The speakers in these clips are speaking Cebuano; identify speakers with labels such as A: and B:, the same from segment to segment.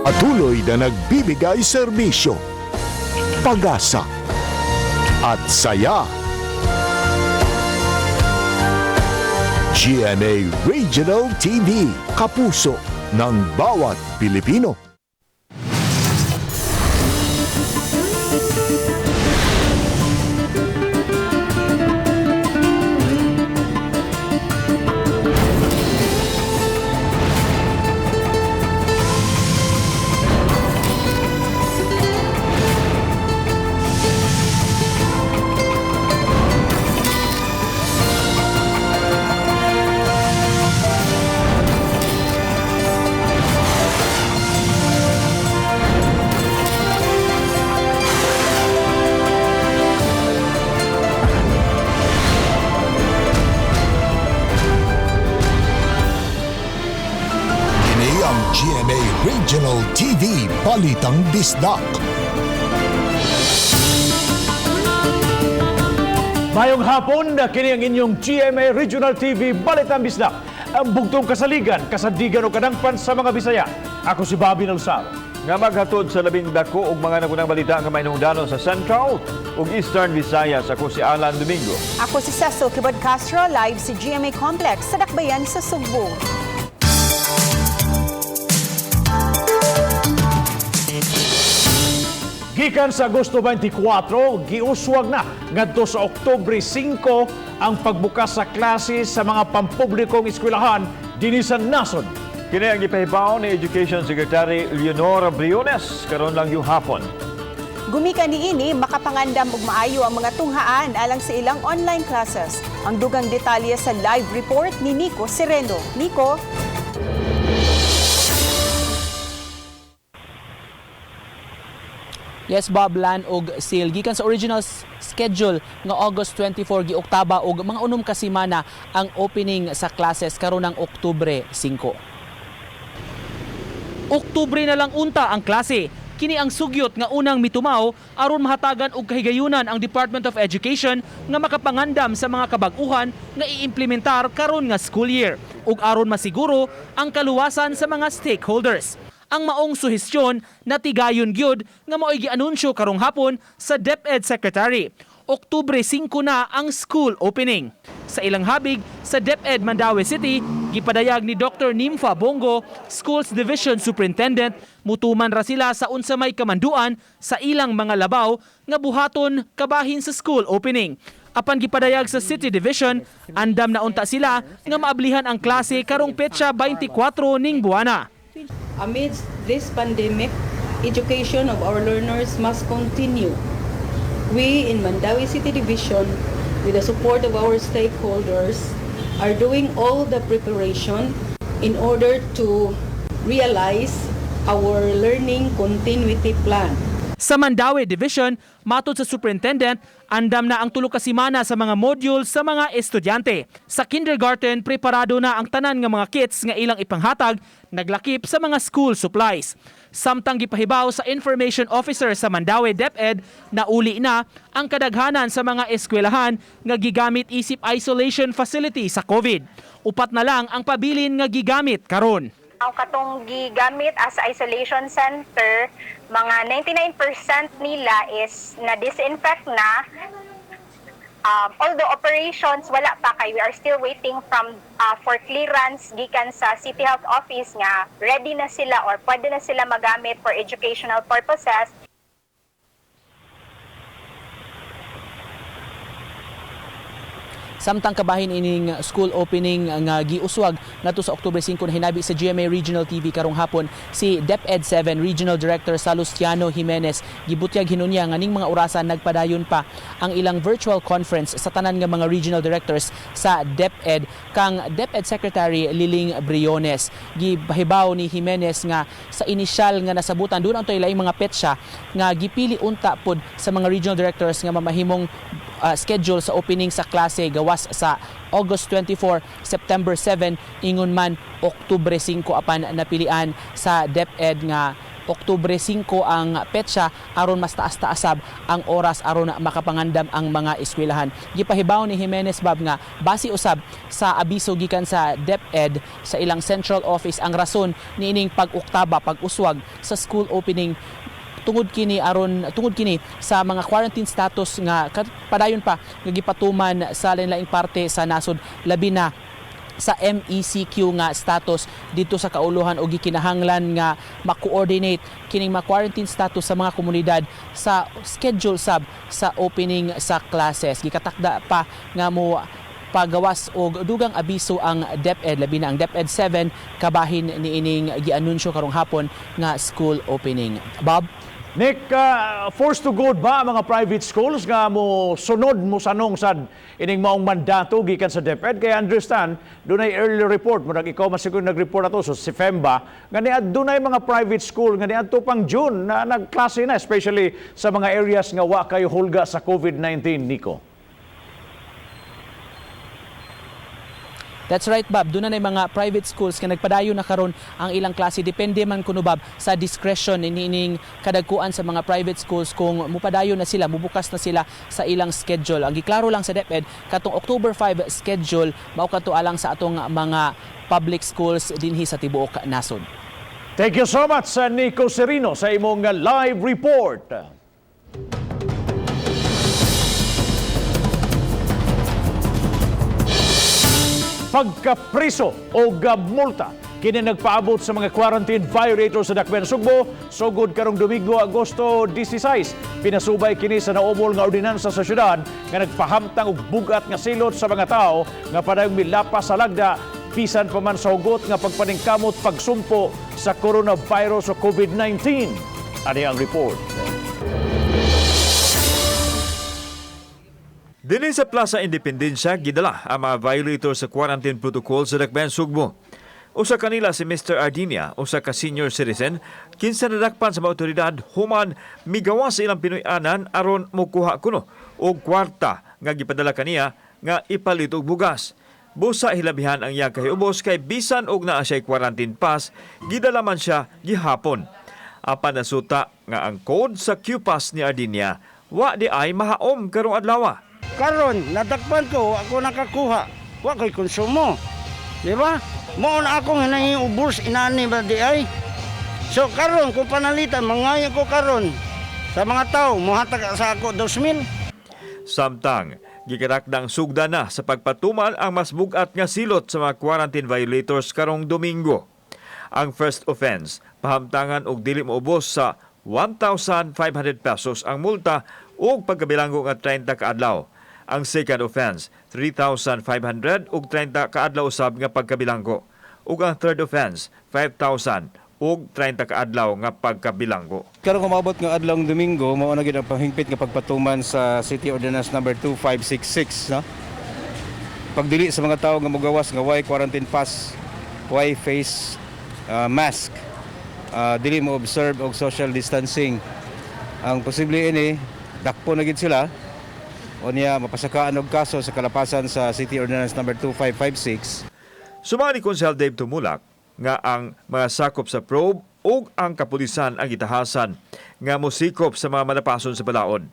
A: Patuloy na nagbibigay serbisyo, pag-asa at saya. GMA Regional TV, kapuso ng bawat Pilipino. Kini ang GMA Regional TV Balitang Bisdak.
B: Mayong hapon, kini ang inyong GMA Regional TV Balitang Bisdak. Ang bugtong kasaligan, kasandigan o kadangpan sa mga Bisaya. Ako si Bobby Nalsar.
C: Nga maghatod sa labing dako og mga nagunang balita nga mahinungdanon sa Central ug Eastern Visayas. Ako si Alan Domingo.
D: Ako si Cecil Kibod Castro, live sa GMA Complex sa Dakbayan sa Sugbo.
B: Gikan sa Agosto 24, giuswag na ngadto sa Oktubre 5 ang pagbukas sa klase sa mga pampublikong eskwelahan dinhi sa nasod.
C: Kini ang gipahibaw ni Education Secretary Leonora Briones karon lang yung hapon.
D: Gumika niini makapangandam og maayo ang mga tunghaan alang sa ilang online classes. Ang dugang detalye sa live report ni Nico Sereno. Nico?
E: Yes, Bob, Lan og Sil. Gikan sa original schedule nga August 24, gioktaba og mga 6 ka semana ang opening sa classes karon ng Oktubre 5. Oktubre na lang unta ang klase. Kini ang sugyot nga unang mitumaw aron mahatagan og kahigayunan ang Department of Education nga makapangandam sa mga kabag-uhan nga iimplementar karon nga school year ug aron masiguro ang kaluwasan sa mga stakeholders. Ang maong suhestyon natigayon gyud nga mao'y gianunsyo karong hapon sa DepEd Secretary. Oktubre 5 na ang school opening. Sa ilang habig sa DepEd Mandaue City, gipadayag ni Dr. Nympha Bongo, Schools Division Superintendent, mutuman ra sila sa unsa may kamanduan sa ilang mga labaw nga buhaton kabahin sa school opening. Apan gipadayag sa City Division, andam na unta sila nga maablihan ang klase karong petsa 24 ning buwana.
F: Amidst this pandemic, education of our learners must continue. We in Mandaue City Division, with the support of our stakeholders, are doing all the preparation in order to realize our learning continuity plan.
E: Sa Mandaue Division, matod sa superintendent, andam na ang 3 ka semana sa mga module sa mga estudyante. Sa kindergarten, preparado na ang tanan nga mga kits nga ilang ipanghatag, naglakip sa mga school supplies. Samtang gipahibaw sa information officer sa Mandaue DepEd, nauli na ang kadaghanan sa mga eskwelahan nga gigamit isip isolation facility sa COVID. 4 na lang ang pabilin nga gigamit karon.
G: Ang katong gigamit as isolation center, mga 99% nila is na-disinfect na. Although operations wala pa kay we are still waiting from for clearance gikan sa City Health Office nga ready na sila or pwede na sila magamit for educational purposes.
E: Samtang kabahin ining school opening nga giuswag ngadto sa Oktubre 5 na hinabi sa GMA Regional TV karong hapon si DepEd 7 Regional Director Salustiano Jimenez, gibutyag hinunya nga ning mga orasan nagpadayon pa ang ilang virtual conference sa tanan nga mga regional directors sa DepEd kang DepEd Secretary Liling Briones. Gipahibaw ni Jimenez nga sa inisyal nga nasabutan doon ang laing mga petsa nga gipili unta pod sa mga regional directors nga mamahimong schedule sa opening sa klase gawas sa August 24, September 7, ingon man Oktubre 5, apan napilian sa DepEd nga Oktubre 5 ang petsa aron mas taas-taasab ang oras aron makapangandam ang mga eskwelahan. Gipahibaw ni Jimenez, Bob, nga base usab sa abiso gikan sa DepEd sa ilang central office ang rason niining pag-uktaba, pag-uswag sa school opening, tungod kini aron tungod kini sa mga quarantine status nga padayon pa nga gipatuman sa lain-laing parte sa nasod, labi na sa MECQ nga status dito sa kauluhan, o gikinahanglan nga ma-coordinate kining ma-quarantine status sa mga komunidad sa schedule sab sa opening sa classes. Gikatakda pa nga mo pagawas og dugang abiso ang DepEd, labi na ang DepEd 7, kabahin niining gianunsyo karong hapon nga school opening. Bob?
B: Nick, forced to go ba ang mga private schools nga mo sunod mo sanong sad ining maong mandato gikan sa DepEd? Kaya understand, dunay early report, murag ikaw man siguro nag-report ato so si FEMBA, nga niad dunay mga private school nga niadto pang June na nagklase na, especially sa mga areas nga wa kayo hulga sa COVID-19, Nico.
E: That's right, Bob. Doon na mga private schools nga nagpadayon na karon ang ilang klase. Depende man kuno, Bob, sa discretion niining kadagkuan sa mga private schools kung mupadayon na sila, mubukas na sila sa ilang schedule. Ang giklaro lang sa DepEd katong October 5 schedule mao kadto alang sa atong mga public schools dinhi sa tibuok nasod.
B: Thank you so much, Nico Serino, sa imong live report. Pagkapriso o multa kini nagpaabot sa mga quarantine violators sa Dakbayan Sugbo sugod karong Domingo, Agosto 16. Pinasubay kini sa naumol nga ordinansa sa syudad nga nagpahamtang og bugat nga silot sa mga tao nga padayong milapas sa lagda bisan pa man sa hugot nga pagpaningkamot pagsumpo sa coronavirus o COVID-19. Ani ang report.
C: Dinhi sa Plaza Independencia, gidala ang mga violator sa quarantine protocol sa Dakbayan Sugbo. Usa kanila si Mr. Ardinia, usa ka senior citizen, kinsa nadakpan sa mga otoridad human migawas sa ilang Pinoy-anan aron mokuha kuno og kwarta nga gipadala kaniya nga ipalit og bugas. Busa hilabihan ang iyang kahiubos kay bisan og naa siya quarantine pass, gidala man siya gihapon. Apan nasuta nga ang code sa QPass ni Ardinia wa di ay mahaom karong adlaw.
H: Karon nadakpan ko, ako nakakuha. Wa ko'y konsumo. Di ba? Mao na akong hinanging ubos inani ba di ay. So karon kung panalitan mangayo ko karon sa mga tao mohatag sa ako 2,000.
C: Samtang, gikatakdang sugda na sa pagpatuman ang mas bugat nga silot sa mga quarantine violators karong Domingo. Ang first offense, pahamtangan og dili moubos sa 1,500 pesos ang multa ug pagkabilanggo nga 30 ka adlaw. Ang second offense, 3,500 ug 30 ka adlaw usab nga pagkabilanggo. Ug ang third offense, 5,000 ug 30 ka adlaw nga pagkabilanggo.
I: Karong umabot nga adlawng Domingo, mao na gyud ang panghingpit nga pagpatuman sa City Ordinance number 2566, no? Pagdili sa mga tao nga mogawas nga way quarantine pass, way face mask, dili mo observe og social distancing. Ang posible ini dakpo na gid sila o niya mapasakaan og kaso sa kalapasan sa City Ordinance number 2556.
C: Sumali ni Konsehal Dave Tumulak nga ang mga sakop sa probe ug ang kapulisan ang gitahasan nga mosikop sa mga malapason sa balaod.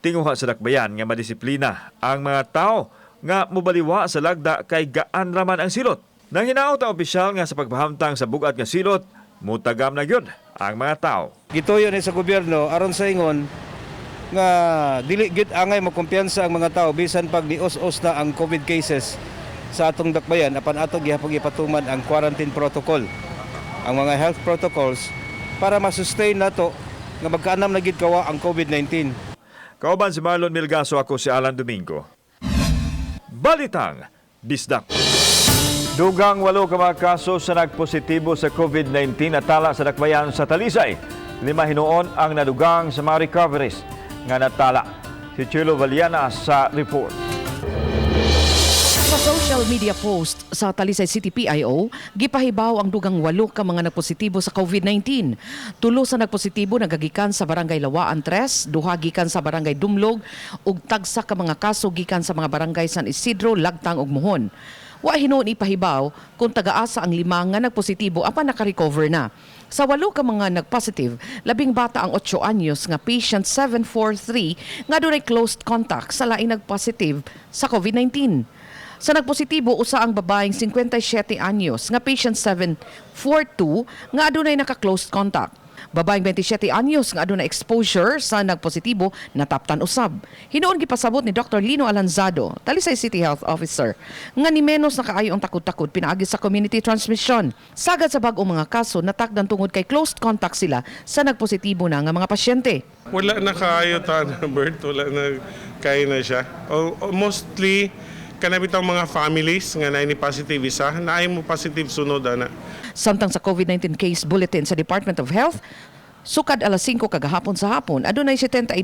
C: Tinguha sa dakbayan nga madisiplina ang mga tao nga mobaliwa sa lagda kay gaan raman ang silot. Nang hinaot ang opisyal nga sa pagpahamtang sa bugat nga silot, mutagam na gyud ang mga tao.
I: Gituyo ni sa gobyerno aron sa ingon nga dili gyud angay makumpiyansa ang mga tao bisan pag nius-us na ang COVID cases sa atong dakbayan, apan ato gihapon ipatuman ang quarantine protocol, ang mga health protocols, para ma-sustain nato nga magkaanam na gid kawa ang COVID-19.
C: Kauban si Marlon Milgaso, ako si Alan Domingo. Balitang Bisdak. Dugang 8 ka mga kaso sa nagpositibo sa COVID-19 natala sa dakbayan sa Talisay. 5 hinuon ang nadugang sa mga recoveries nga natala. Si Chilo Valiana sa report.
J: Sa social media post sa Talisay City PIO, gipahibaw ang dugang 8 ka mga nagpositibo sa COVID-19. 3 sa nagpositibo nagagikan sa Barangay Lawaan 3, 2 gikan sa Barangay Dumlog ug tagsa ka mga kaso gikan sa mga barangay San Isidro, Lagtang ug Muhon. Wa hinuon ipahibaw kung tagaasa ang lima nga nagpositibo apan naka-recover na. Sa walo ka mga nagpositive, 10 bata ang 8 anyos nga patient 743 nga dunay closed contact sa laing nagpositive sa COVID-19. Sa nagpositibo, usa ang babaeng 57 anyos nga patient 742 nga adunay naka-closed contact. Babaeng 27 anyos nga adunay exposure sa nagpositibo, nataptan usab. Hinuon gipasabot ni Dr. Lino Alanzado, Talisay City Health Officer, nga ni menos na kaayo ang takod-takod pinaagi sa community transmission. Sagad sa bag-ong mga kaso natakdan tungod kay closed contact sila sa nagpositibo na nga mga pasyente.
K: Wala na kaayo ta na Bert, wala na kaya na siya. O mostly kana bitang mga families nga naay ni positive isa, naay mo positive sunod ana.
J: Samtang sa COVID-19 case bulletin sa Department of Health, sukad alas 5 kagahapon sa hapon, adunay 72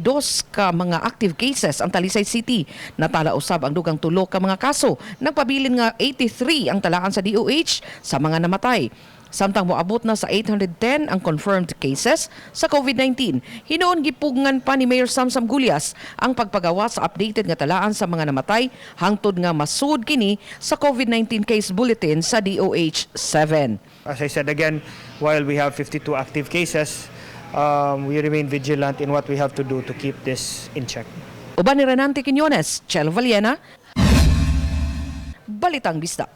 J: ka mga active cases ang Talisay City. Natala usab ang dugang 3 ka mga kaso. Nagpabilin nga 83 ang talaan sa DOH sa mga namatay. Samtang moabot na sa 810 ang confirmed cases sa COVID-19. Hinuon gipugngan pa ni Mayor Samsam Gullas ang pagpagawa sa updated nga talaan sa mga namatay hangtod nga masud kini sa COVID-19 case bulletin sa DOH 7.
L: As I said again, while we have 52 active cases, we remain vigilant in what we have to do to keep this in check.
J: Uban ni Renante Quiñones, Chelo Valiena, Balitang Bisdak.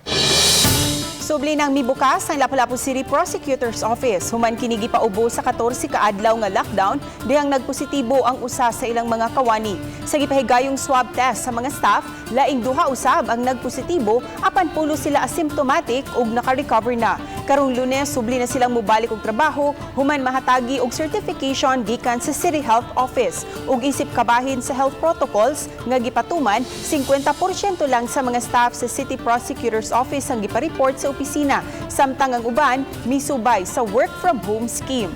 D: Subli nang mibukas ang Lapu-Lapu City Prosecutor's Office. Human kini gipaubo sa 14 ka adlaw nga lockdown dihang nagpositibo ang usa sa ilang mga kawani. Sa gipahigayong swab test sa mga staff, laing duha usab ang nagpositibo apan pulo sila asymptomatic ug naka-recover na. Karong Lunes, subli na silang mobalik og trabaho human mahatagi og certification gikan sa City Health Office. Ug isip kabahin sa health protocols nga gipatuman, 50% lang sa mga staff sa City Prosecutor's Office ang gipareport sa opisina, samtang ang uban misubay sa work from home scheme.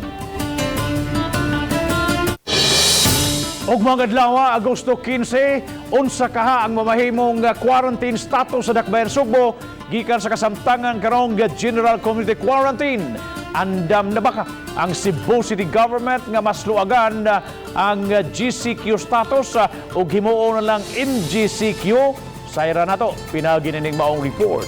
B: Og mga adlaw, Agosto 15, unsa kaha ang mamahimong quarantine status sa Dakbayan Sugbo gikan sa kasamtangan karong General Community Quarantine? Andam na baka ang Cebu City Government nga mas luagan ang GCQ status ug himuon na lang MGCQ? Sayra nato pinaagi nining maong report.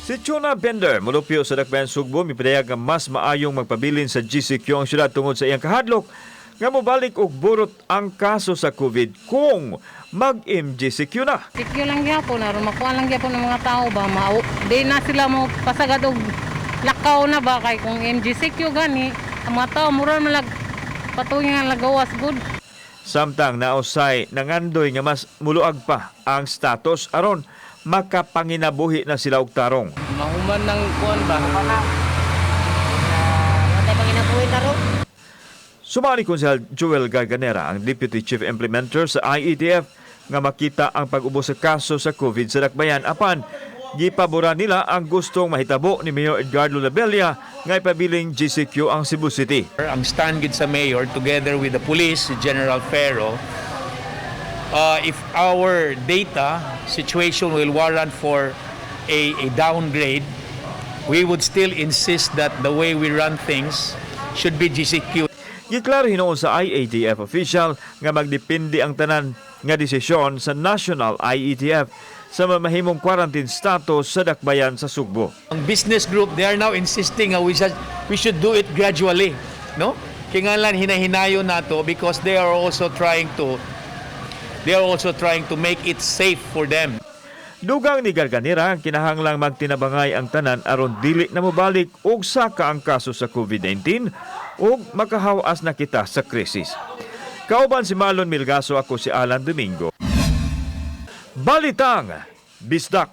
C: Si Chuna Bender, mulupyo sa Dakbayan Sugbo, mipadayag nga mas maayong magpabilin sa GCQ ang syudad tungod sa iyang kahadlok nga mobalik og burot ang kaso sa COVID kung mag-MGCQ na.
F: Sikyo lang gyapon, aron makuha lang gyapon ng mga tao ba, mao di na sila mo pasagad og lakaw na ba, kay kung MGCQ gani ang mga tao mura man lag patuloy nga lagawas good.
C: Samtang nausay nangandoy nga mas muluag pa ang status aron makapanginabuhi na sila og tarong.
M: Mahuman ng kuan ba?
C: Sumali Konsehal Joel Garganera, ang Deputy Chief Implementer sa IETF, nga makita ang pag-ubos sa kaso sa COVID sa Dakbayan, apan gipabura nila ang gustong mahitabo ni Mayor Edgardo Labella nga ipabiling GCQ ang Cebu City.
N: Ang stand gid sa mayor together with the police, si General Ferro, if our data situation will warrant for a downgrade, we would still insist that the way we run things should be GCQ.
C: Giklaro hinuon sa IATF official nga magdepende ang tanan nga desisyon sa National IETF sa mamahimong quarantine status sa Dakbayan sa Sugbo.
N: Ang business group, they are now insisting nga we should do it gradually, no? Kinahanglan hinahinayon nato because they are also trying to make it safe for them.
C: Dugang ni Garganera, kinahanglang magtinabangay ang tanan aron dili na mobalik og saka ang kaso sa COVID-19 ug makahawas na kita sa krisis. Kauban si Marlon Milgaso, ako si Alan Domingo. Balitang Bisdak.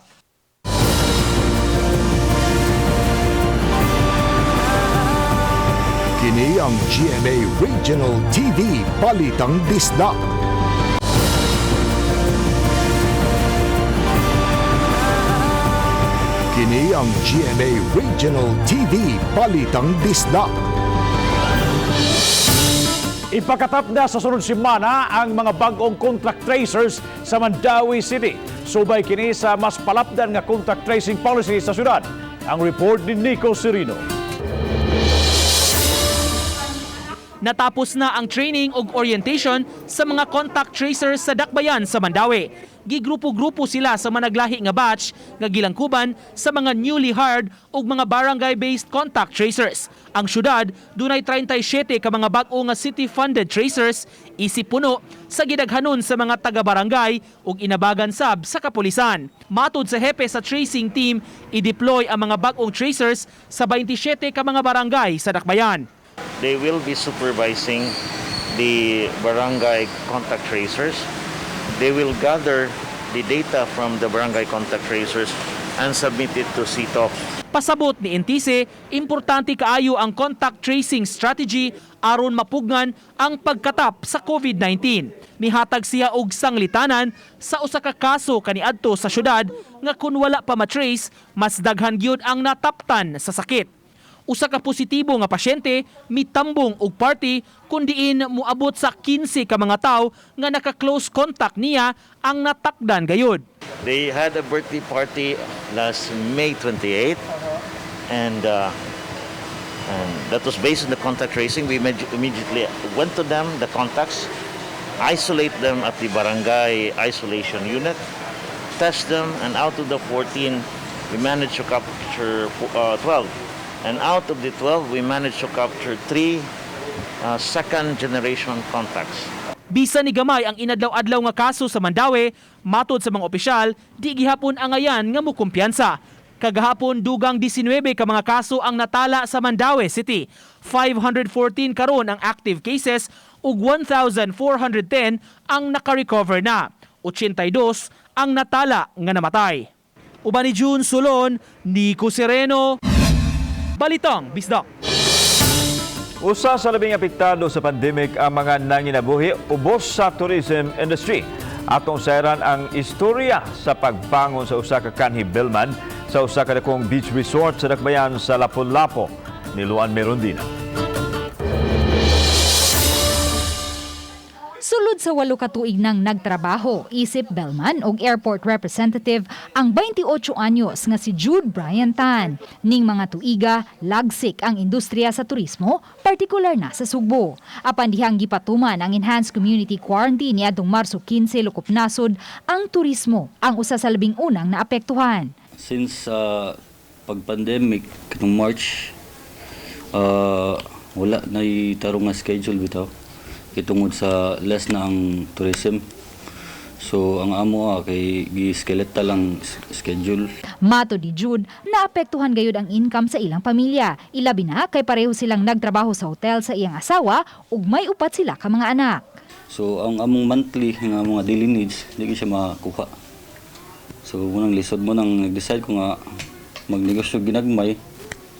A: Kini ang GMA Regional TV Balitang Bisdak. Kini ang GMA Regional TV Balitang Bisdak.
B: Ipakatapda sa sunod semana ang mga bag-ong contact tracers sa Mandaue City. Subay kini sa mas palapdan nga contact tracing policy sa syudad. Ang report ni Nico Serino.
E: Natapos na ang training ug orientation sa mga contact tracers sa Dakbayan sa Mandaue. Gigrupo-grupo sila sa managlahi nga batch nga gilangkuban sa mga newly hired ug mga barangay-based contact tracers. Ang syudad dunay 37 ka mga bag-o nga city-funded tracers, isip puno sa gidaghanon sa mga taga-barangay ug inabagan sab sa kapulisan. Matud sa hepe sa tracing team, i-deploy ang mga bag-ong tracers sa 27 ka mga barangay sa Dakbayan.
O: They will be supervising the barangay contact tracers. They will gather the data from the barangay contact tracers and submit it to CTOP.
E: Pasabot ni Entise, importante kaayo ang contact tracing strategy aron mapugnan ang pagkatap sa COVID-19. Nihatag siya og sanglitanan sa usa ka kaso kaniadto sa syudad nga kun wala pa matrace, mas daghan gyud ang nataptan sa sakit. Usa ka positibo nga pasyente mitambong og party kun diin moabot sa 15 ka mga tawo nga naka-close contact niya ang natakdan gayud.
O: They had a birthday party last May 28, and that was based on the contact tracing. We immediately went to them, the contacts, isolate them at the barangay isolation unit, test them, and out of the 14, we managed to capture 12. And out of the 12, we managed to capture three second generation contacts.
E: Bisan ni gamay ang inadlaw-adlaw nga kaso sa Mandaue, matod sa mga opisyal, di gihapon angayan nga mukumpiyansa. Kagahapon dugang 19 ka mga kaso ang natala sa Mandaue City. 514 karon ang active cases ug 1,410 ang naka-recover na. 82 ang natala nga namatay. Uban ni June Solon, Nico Sereno, Balitang Bisdak.
C: Usa sa labing apektado sa pandemic ang mga nanginabuhi ubos sa tourism industry. Atong sayran ang istorya sa pagbangon sa usa ka kanhi bellman sa usa ka dakong beach resort sa Dakbayan sa Lapu-Lapu ni Luan Merondina.
P: Sulod sa 8 ka tuig nang nagtrabaho, isip bellman og airport representative ang 28 anyos nga si Jude Brian Tan. Ning mga tuiga, lagsik ang industriya sa turismo, partikular na sa Sugbo. Apan dihang gipatuman ang enhanced community quarantine niadtong Marso 15 lukop nasod, ang turismo ang usa sa labing unang naapektuhan.
Q: Since pag-pandemic katong March, wala na tarong nga schedule bitaw. Kitungod sa less na ang tourism. So ang amo kay gi-skeletal lang schedule.
P: Matod ni Jude, naapektuhan gayud ang income sa ilang pamilya. Ilabi na kay pareho silang nagtrabaho sa hotel sa iyang asawa ug may upat sila ka mga anak.
Q: So ang among monthly nga mga daily needs di gyud siya makuha. So munang lisod mo nang nag-decide ko nga magnegosyo ginagmay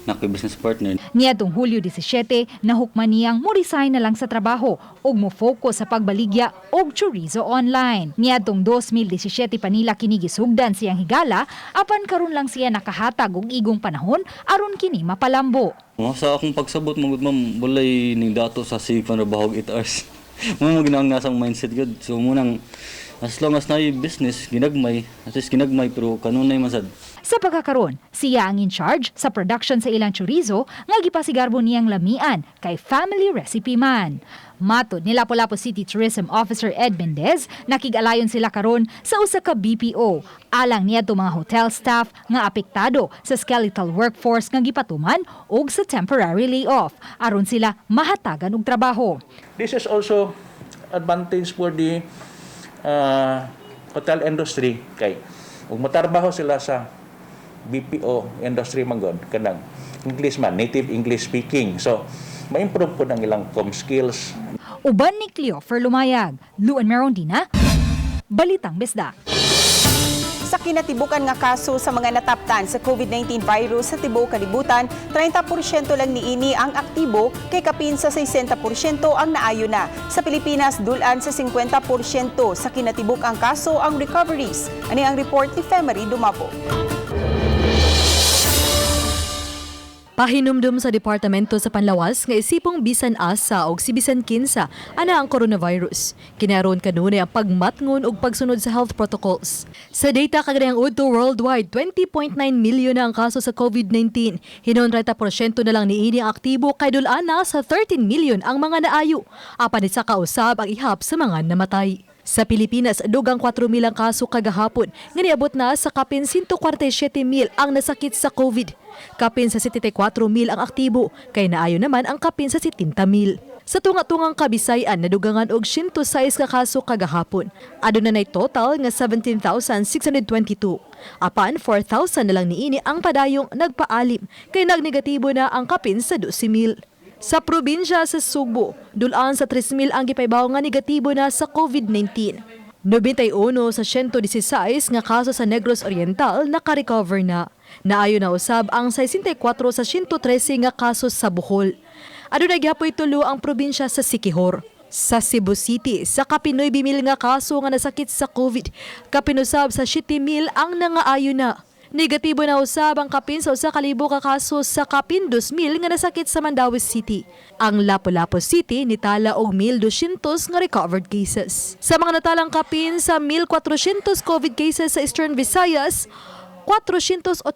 Q: na kay business partner.
P: Niadtong Hulyo 17, nahukman niyang mo-resign na lang sa trabaho ug mo-focus sa pagbaligya og chorizo online. Niadtong 2017 pa nila kini gisugdan siyang higala, apan karon lang siya nakahatag og igong panahon aron kini mapalambo.
Q: Mo sa akong pagsabot mo ma'am, walay ning dato sa sige panrabaho 8 hours. Mo mo ginang nasa mindset gud. So munang as long as na business ginagmay, at least ginagmay pero kanunay man sad.
P: Sa pagkakaron, siya ang in charge sa production sa ilang chorizo nga gipasigarbo niyang lamian kay family recipe man. Matod ni Lapu-Lapu City Tourism Officer Ed Mendez, nakig-alayon sila karon sa usa ka BPO alang niadto mga hotel staff nga apektado sa skeletal workforce nga gipatuman ug sa temporary layoff aron sila mahatagan og trabaho.
R: This is also advantage for the hotel industry kay ug motrabaho sila sa BPO industry man gud, kanang English man, native English speaking, so ma-improve po ang ilang com skills.
P: Uban ni Cleofer Lumayag, Luan Merondina, Balitang Bisdak.
D: Sa kinatibukan nga kaso sa mga nataptan sa COVID-19 virus sa tibuok kalibutan, 30% lang niini ang aktibo kay kapin sa 60% ang naayo na. Sa Pilipinas, dulan sa 50% sa kinatibuk ang kaso ang recoveries. Ani ang report ni Femery Dumabo.
S: Pahinumdum sa Departamento sa Panlawas nga isipong bisan asa og si bisan kinsa ana ang coronavirus. Kinaron kanunay ang pagmatngon og pagsunod sa health protocols. Sa data kaganihang udto worldwide, 20.9 million na ang kaso sa COVID-19. Hinon 30% na lang niini ang aktibo kay dul-an na sa 13 million ang mga naayo. Apan isa kausab ang ihap sa mga namatay. Sa Pilipinas, dugang 4,000 ang kaso kagahapon, nga niabot na sa kapin 147,000 ang nasakit sa COVID. Kapin sa 74,000 ang aktibo, kay naayo naman ang kapin sa 70,000. Sa tunga-tungang Kabisayan, nadugangan og 106 ka kaso kagahapon. Aduna nay total nga 17,622. Apan 4,000 na lang niini ang padayong nagpaalim, kay nagnegatibo na ang kapin sa 12,000. Sa probinsya sa Sugbo, dulaan sa 3,000 ang gipaybaw nga negatibo na sa COVID-19. 91 sa 116 nga kaso sa Negros Oriental nakarecover na. Naayo na usab ang 64 sa 113 nga kaso sa Bohol. Adunay gihapoy tulo ang probinsya sa Siquijor. Sa Cebu City, sa kapinoy 9,000 nga kaso nga nasakit sa COVID, kapinusab sa 7,000 ang nangaayo na. Negatibo na usab ang kapin sa 1,000 ka kaso sa kapin 2,000 nga nasakit sa Mandaue City. Ang Lapu-Lapu City nitala og 1,200 nga recovered cases. Sa mga natalang kapin sa 1,400 COVID cases sa Eastern Visayas, 487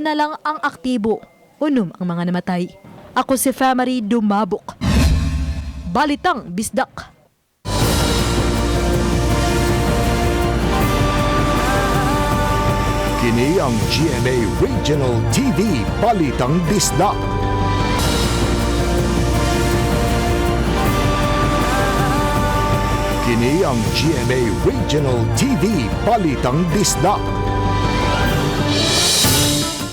S: na lang ang aktibo. 6 ang mga namatay. Ako si Famary Dumabok. Balitang Bisdak.
A: Kini ang GMA Regional TV Balitang Bisdak. Kini ang GMA Regional TV Balitang Bisdak.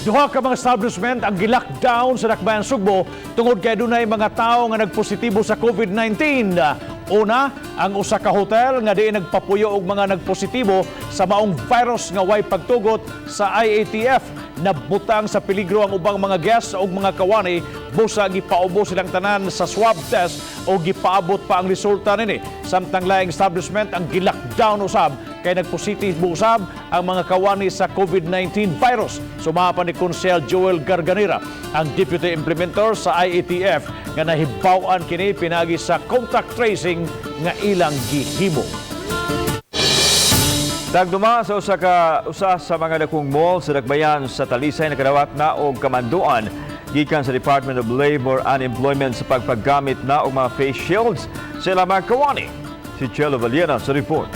B: Duha ka mga establishment ang gilockdown sa Dakbayan Sugbo tungod kay dunay mga tawo nga nagpositibo sa COVID-19. Una, ang usa ka hotel nga diin nagpapuyo og mga nagpositibo sa maong virus nga way pagtugot sa IATF. Nabutang sa peligro ang ubang mga guests og mga kawani busa gipaubo silang tanan sa swab test o gipaabot pa ang resulta nini. Samtang laing establishment ang gilockdown usab kay nagpositibo usab ang mga kawani sa COVID-19 virus. Sumama pa ni Konsehal Joel Garganera, ang deputy implementer sa IATF nga nahibaw-an kini pinagi sa contact tracing nga ilang gihimo.
C: Tagduma sa usa sa mga dakong mall sa Dakbayan sa Talisay nakadawat na og kamanduan gikan sa Department of Labor and Employment sa pagpaggamit na og mga face shields sa ilang mga kawani. Si Chelo Valiena sa report.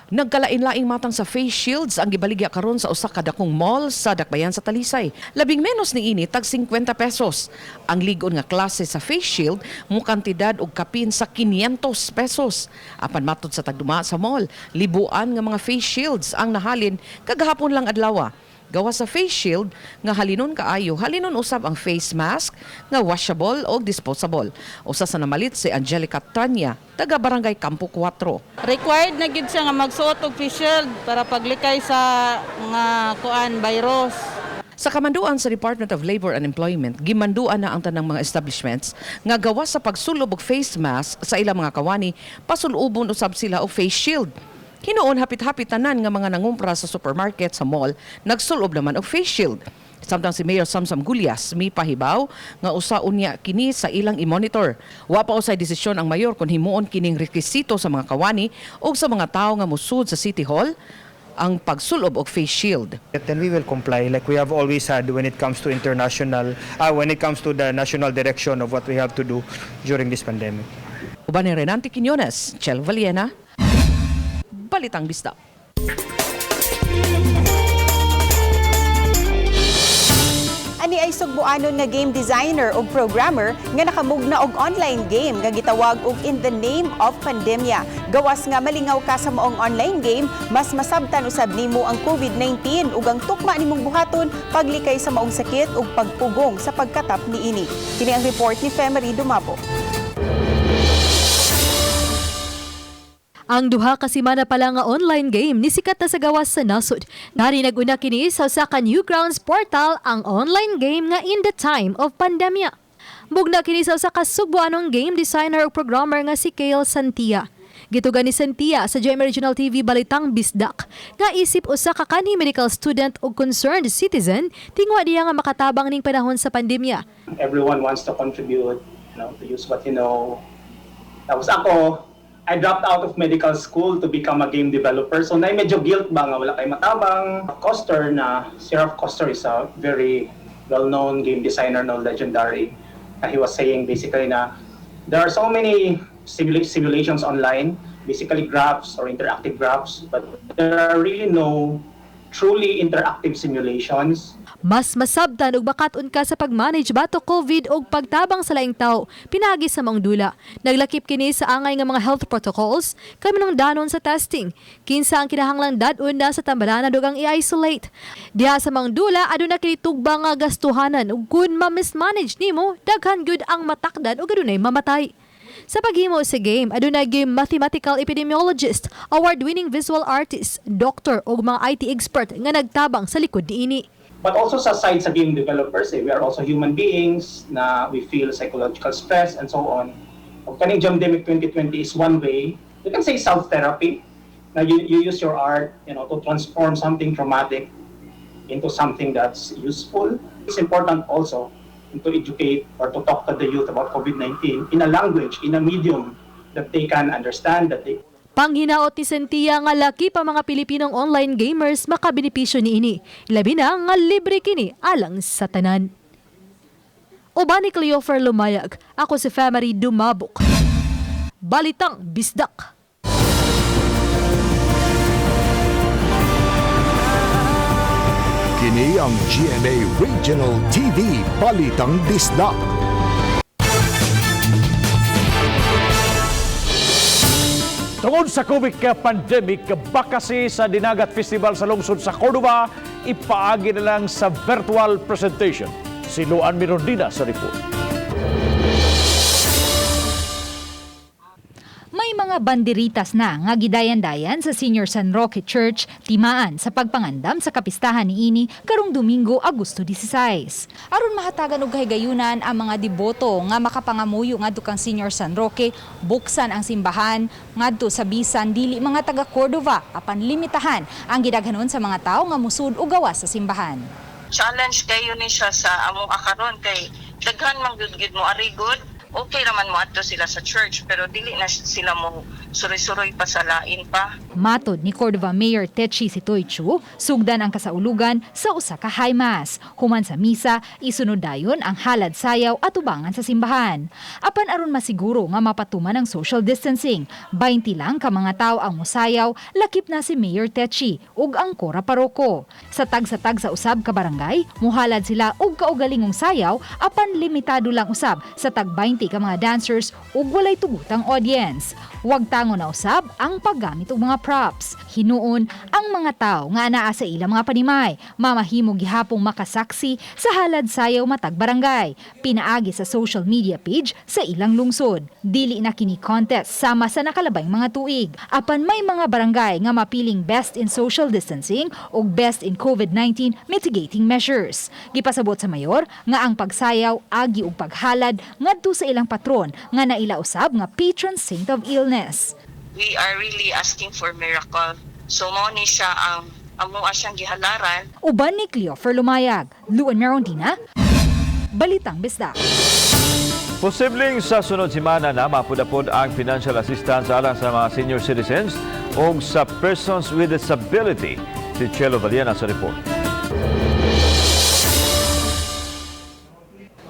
J: Nagkalain-laing matang sa face shields ang gibaligya karon sa usa ka dakong mall sa Dakbayan sa Talisay. Labing menos niini tag 50 pesos. Ang lig-on nga klase sa face shield mo kantidad og kapin sa 500 pesos. Apan matud sa tagduma sa mall, libuan nga mga face shields ang nahalin kagahapon lang adlaw. Gawa sa face shield nga halinon kaayo, halinon usab ang face mask nga washable o disposable. Usa sa namalit si Angelica Tanya, taga Barangay Campo 4.
T: Required na gyud siya nga magsuot og face shield para paglikay sa mga kuan virus.
J: Sa kamanduan sa Department of Labor and Employment, gimanduan na ang tanang mga establishments nga gawa sa pagsulob og face mask sa ilang mga kawani, pasulubon usab sila og face shield. Hinuon hapit-hapit tanan nga mga nangumpra sa supermarket sa mall nagsulob naman og face shield. Samtang si Mayor Samsam Gulyas mipahibaw nga usa unya kini sa ilang i-monitor. Wa pa usay desisyon ang mayor kung himuon kining rekisito sa mga kawani o sa mga tawo nga mosud sa City Hall ang pagsulob og face shield.
L: Then we will comply like we have always had when it comes to international, when it comes to the national direction of what we have to do during this pandemic.
J: Uban ni Renante Quiñones, Chel Valiena, Balitang Bisdak.
D: Ani ay sugboanon nga game designer ug programmer nga nakamugna og online game nga gitawag og In the Name of Pandemya. Gawas nga malingaw ka sa maong online game, mas masabtan usab nimo ang COVID-19 ug ang tukma nimong buhaton paglikay sa maong sakit ug pagpugong sa pagkatap niini. Kini ang report ni Femery Dumabo.
S: Ang duha ka semana pa lang nga online game ni sikat na sa gawas sa nasod. Nari nag-una kini sa usa ka Newgrounds portal ang online game nga In the Time of Pandemya. Bugna kini sa usa ka Sugboanong game designer ug programmer nga si Kale Santia. Gituga ni Santia sa GMA Regional TV Balitang Bisdak nga isip usa ka kanhi medical student ug concerned citizen, tingwa niya nga makatabang ning panahon sa pandemya.
U: Everyone wants to contribute, to use what you know. Tapos ako, I dropped out of medical school to become a game developer. So na medyo guilt ba nga wala kay matabang. Coster na, si Raph Koster is a very well-known game designer, no, legendary. He was saying basically na there are so many simulations online, basically graphs or interactive graphs, but there are really no truly interactive simulations.
S: Mas masabtan ug makat-on ka sa pag-manage batok COVID og pagtabang sa laing tao pinaagi sa maong dula. Naglakip kini sa angay nga mga health protocols, kaminungdanon sa testing, kinsa ang kinahanglang dad-on na sa tambalanan ug ang i-isolate. Diha sa maong dula, aduna kini tugba nga gastuhanan ug kun ma-mismanage nimo, daghan gyud ang matakdan ug adunay mamatay. Sa paghimo sa game, adunay game mathematical epidemiologist, award-winning visual artist, doctor ug mga IT expert nga nagtabang sa likod niini.
U: But also sa side sa game developers, eh, we are also human beings na we feel psychological stress and so on. Ug kaning Jamdemic 2020 is one way, you can say self-therapy, na you use your art to transform something traumatic into something that's useful. It's important also to educate or to talk to the youth about COVID-19 in a language, in a medium that they can understand, that they
S: Panghinaot ni Sentia nga laki pa mga Pilipinong online gamers makabenepisyo niini. Labi na nga libre kini alang sa tanan. Uban ni Cleofer Lumayag, ako si Family Dumabok. Balitang Bisdak.
A: Kini ang GMA Regional TV Balitang Bisdak.
B: Tungod sa COVID pandemic, bakasi sa Dinagat Festival sa lungsod sa Cordova, ipaagi na lang sa virtual presentation. Si Luan Mirondina sa report.
P: May mga banderitas na nga gidayan-dayan sa Senior San Roque Church timaan sa pagpangandam sa kapistahan niini karong Domingo, Agosto 16. Aron mahatagan og kahigayunan ang mga deboto nga makapangamuyo ngadto kang Senior San Roque, buksan ang simbahan ngadto sa bisan dili mga taga Cordova apan limitahan ang gidaghanon sa mga tawo nga musud o gawas sa simbahan.
V: Challenge kayo ni siya sa among akaron kay daghan man gyud gyud mo arigod. Okay raman mo adto sila sa church pero dili na sila mo suroy-suroy pa sa lain pa.
P: Matod ni Cordova Mayor Techi Sitoy Chu, sugdan ang kasaulugan sa usa ka high mass. Human sa misa, isunod dayon ang halad sayaw at ubangan sa simbahan. Apan aron masiguro nga mapatuman ang social distancing, 20 lang ka mga tawo ang mosayaw, lakip na si Mayor Techi ug ang Cora Paroko. Sa tag sa usab ka barangay, muhalad sila og kaugalingong sayaw apan limitado lang usab sa tag 20 ka mga dancers ug walay tugutang audience. Wag tango na usab ang paggamit og mga props. Hinuon ang mga tao nga anaa sa ilang mga panimay, mamahimo gihapong makasaksi sa halad sayaw matag barangay, pinaagi sa social media page sa ilang lungsod. Dili na kini contest sama sa nakalabayng mga tuig. Apan may mga barangay nga mapiling best in social distancing ug best in COVID-19 mitigating measures. Gipasabot sa mayor nga ang pagsayaw agi ug paghalad ngadto sa ilang patron nga naila usab nga patron saint of illness.
V: We are really asking for miracle. So mao ni siya ang amo siyang gihalaran.
P: Uban ni Cleofer Lumayag, Luan Merondina, Balitang Bisdak.
C: Posibleng sa sunod semana na mapudapod ang financial assistance alang sa mga senior citizens o sa persons with disability. Si Chelo Valiana sa report.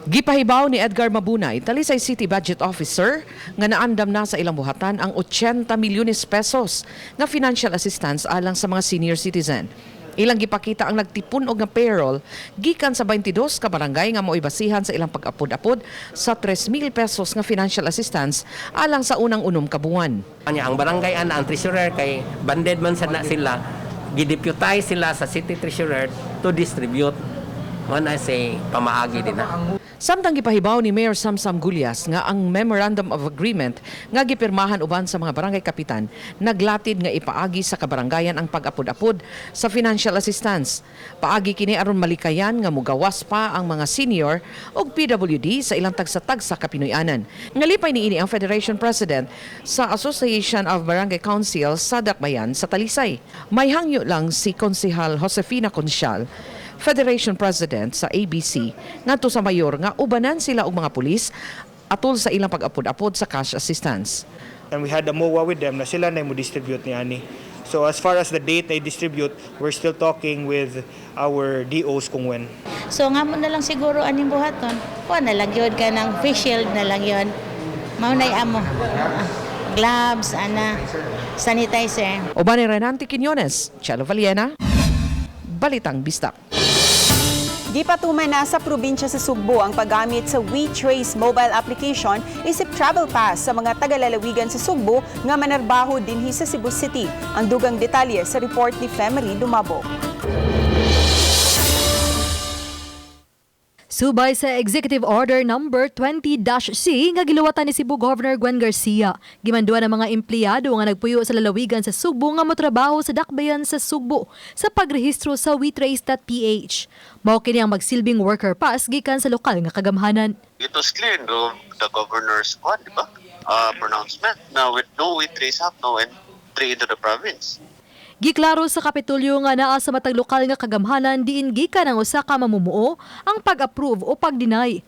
J: Gipahibaw ni Edgar Mabunay, Talisay City Budget Officer, nga naandam na sa ilang buhatan ang 80 milyones pesos nga financial assistance alang sa mga senior citizen. Ilang gipakita ang nagtipun og nga payroll gikan sa 22 ka barangay nga mao'y basihan sa ilang pag-apod-apod sa 3,000 pesos nga financial assistance alang sa unang 6 ka buwan.
W: Anya ang barangay ana ang treasurer kay banded man sad na sila, gideputize sila sa city treasurer to distribute. Mao na say pamaagi din na.
J: Samtang gipahibaw ni Mayor Samsam Gullas nga ang Memorandum of Agreement nga gipirmahan uban sa mga barangay kapitan naglatid nga ipaagi sa kabarangayan ang pag-apod-apod sa financial assistance. Paagi kini aron malikayan nga mugawas pa ang mga senior ug PWD sa ilang tagsa-tagsa ka Pinoyanan. Ngalipay niini ang Federation President sa Association of Barangay Council sa Dakbayan sa Talisay. May hangyo lang si Konsehal Josefina Consial, Federation President sa ABC, ngadto sa mayor nga ubanan sila og mga pulis atol sa ilang pag-apod-apod sa cash assistance.
L: And we had a MOA with them na sila na mo distribute ni ani. So as far as the date na distribute, we're still talking with our DOs kung when.
G: So nga mo na lang siguro aning buhaton. Kuha na lang yun ka ng face shield na lang yun. Mao na'y amo. Gloves, ana, sanitizer.
J: Uban ni Renante Quiñones, Chelo Valiena, Balitang Bisdak.
D: Gipatuman na sa probinsya sa Sugbo ang paggamit sa WeTrace mobile application isip travel pass sa mga tagalalawigan sa Sugbo nga manarbaho dinhi sa Cebu City. Ang dugang detalye sa report ni Femery Dumabo.
S: Subay sa Executive Order Number 20-C nga giluwatan ni Cebu Governor Gwen Garcia, gimanduan ang mga empleyado nga nagpuyo sa lalawigan sa Sugbo nga motrabaho sa dakbayan sa Sugbo sa pagrehistro sa wetrace.ph. Mao kini ang magsilbing worker pass gikan sa lokal nga kagamhanan.
H: It was clear in the governor's one, di ba? Pronouncement na with no we trace up, no entry into the province.
S: Giklaro sa Kapitolyo nga naa sa matag lokal nga kagamhanan diin gikan ang usa ka mamumuo ang pag-approve o pag-deny.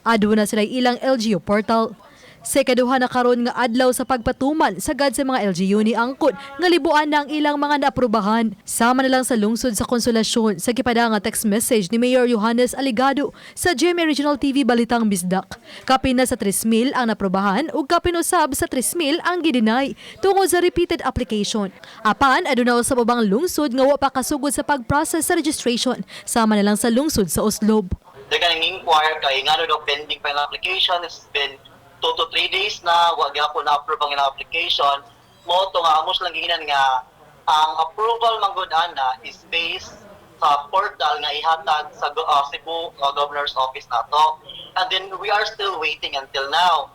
S: Aduna sila ilang LGU portal. Sa ikaduha na karon nga adlaw sa pagpatuman, sagad sa mga LGU ni angkon nga libuan na ang ilang mga naaprubahan. Sama na lang sa lungsod sa Konsolasyon sa gipada nga text message ni Mayor Johannes Aligado sa GMA Regional TV Balitang Bisdak. Kapin na sa 3,000 ang naaprubahan ug kapin usab sa 3,000 ang gideny tungod sa repeated application. Apan aduna usab ubang lungsod nga wa pa kasugod sa pag-process sa registration, sama na lang sa lungsod sa Oslob.
I: They can inquire kay ngano daw pending pa yung application. It's been 2 to 3 days na wa gyapon na approve ang ilang application. Mao to nga amos lang giingnan nga ang approval man gud ana is based sa portal nga ihatag sa Cebu Governor's Office nato. And then we are still waiting until now.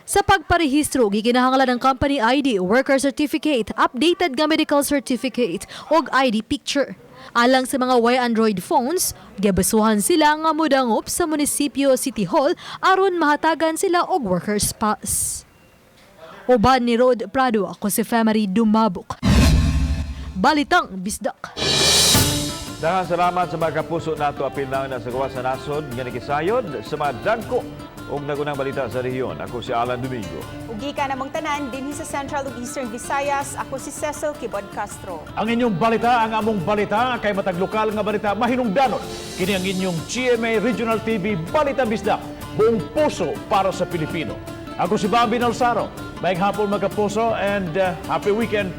S: Sa pagparehistro, gikinahanglan ang company ID, worker certificate, updated nga medical certificate ug ID picture. Alang sa mga way Android phones, gibasuhan sila nga modangop sa munisipyo City Hall aron mahatagan sila og workers pass. Uban ni Rod Prado, ako si Femery Dumabok. Balitang Bisdak.
C: Daghang salamat sa mga kapuso nato apil na sa gawas sa nasod nga nakisayod sa mga dagko ug nagunang balita sa rehiyon. Ako si Alan Domingo.
D: Ug gikan namong tanan dinhi sa Central ug Eastern Visayas, ako si Cecil Kibod Castro.
B: Ang inyong balita, ang among balita, kay matag lokal nga balita mahinungdanon. Kini ang inyong GMA Regional TV Balita Bisdak, buong puso para sa Pilipino. Ako si Bobby Nalsaro. Maayong hapon, mga kapuso, and happy weekend.